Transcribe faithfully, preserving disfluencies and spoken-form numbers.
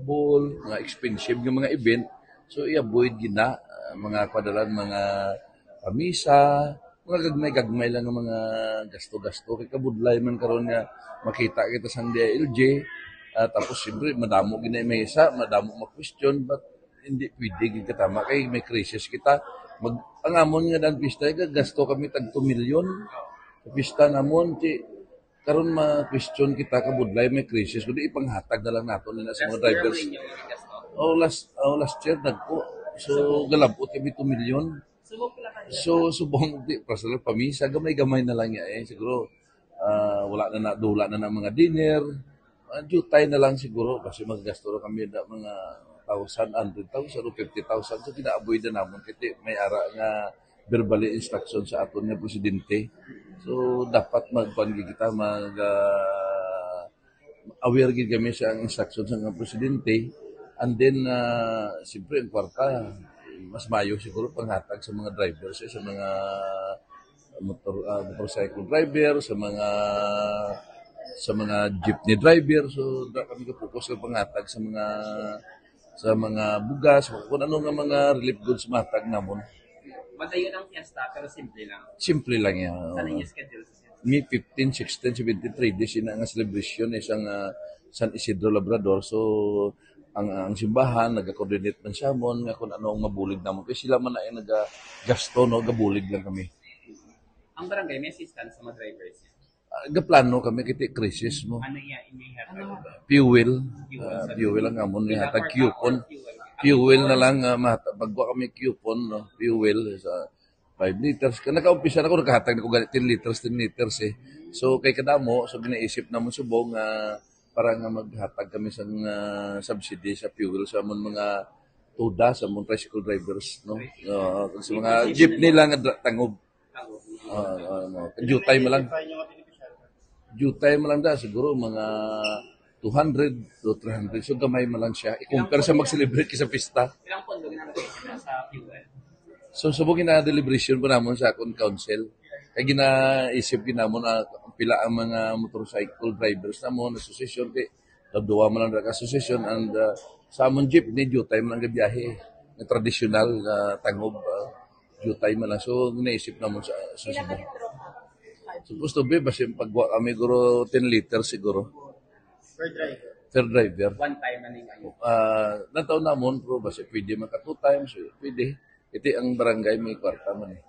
Ball, mga expensive nga mga event. So, i-avoid gid na, ah, mga padalan, mga pamisa, mga gagmay-gagmay lang nga mga gasto-gasto. Kay kabudlay man karon nga makita kita sang D I L G, ah, tapos siyempre madamo gid na may isa, madamo ma-question, but hindi pwede gid katama kay may crisis kita. Mag, ang amon nga dan pista, gasto kami tag two million sa pista namon. Ti, karon ma-question kita, kabudlay may crisis, kundi ipanghatag na lang nato nila sa mga drivers. Oh, last, oh, last year nagko. So, galabot kami two million. So, subong di, personal, pamisa, gamay-gamay na lang niya eh. Siguro, ah, wala na, na, dula na ng mga dinner. Ah, jutay na lang siguro kasi maggasto na kami na mga thousand, hundred thousand o fifty thousand. So, gina-avoid na namon kasi may ara nga verbally instruction sa aton nga presidente. So, dapat magkuan gid kita, mag, ah, aware gid kami sa instruction sa nga presidente. And then, ah, siyempre, ang kwarta, mas mayo siguro panghatag sa mga drivers, eh, sa mga motor, ah, motorcycle driver, sa mga, sa mga jeepney driver. So, da kami ka-focus sa panghatag sa mga, sa mga bugas, kung ano nga mga relief goods matag namon. Madayon ang fiesta, pero simple lang. Simple lang yan. Saan ang schedule sa fiesta? May fifteen, sixteen, seventeen, three days ina nga celebration, isang, ah, San Isidro Labrador. So, ang, ang simbahan, nag-coordinate man siya mon nga kung ano ang mabulig namon. Kaya sila man na yung nag-gasto, no? Gabulig lang kami. Ang barangay, may assistance sa mga drivers? Ah, gaplano kami, kiti crisis mo. Ano iya, inyo ihatag? Fuel. Fuel, ah, sa fuel ang amon, ihatag coupon. Fuel na lang, ah, mahat-, pagwa kami coupon, no? Fuel sa five liters. Kaya nakaumpisa na ko, nakahatag na ko gani ten liters, ten liters eh. So, kay kadamo, so ginaisip namon subong nga para nga maghatag kami sa, ah, subsidy sa fuel sa amon mga tuda, sa amon tricycle drivers, no? Ah, sa mga jeepney lang nga dra-, tangob. Ah, ah, no. Jutay mo lang. Jutay mo lang da, siguro mga two hundred to three hundred. So, gamay mo lang siya. I-compare sa mag-celebrate ka sa pista. Ilang pondo ginamit sa fuel? So, subong gina-deliberation po namon sa akon council. Kaya ginaisip gid namon na pila ang mga motorcycle drivers namon, association, kay duwa man lang ka association, and, ah, sa amon jeepney, jutay man ang gabiyahe. Nga tradisyonal nga tangob, ah, jutay man lang. So, ginaisip namon sa, sa Cebu. Supposed to be, basta yung pagwa kami, guro, ten liters siguro. Per driver? Per driver. One time na ning ano? Ah, nataon namon, pero basta pwede man ka two times, pwede. Iti ang barangay, may kwarta man eh.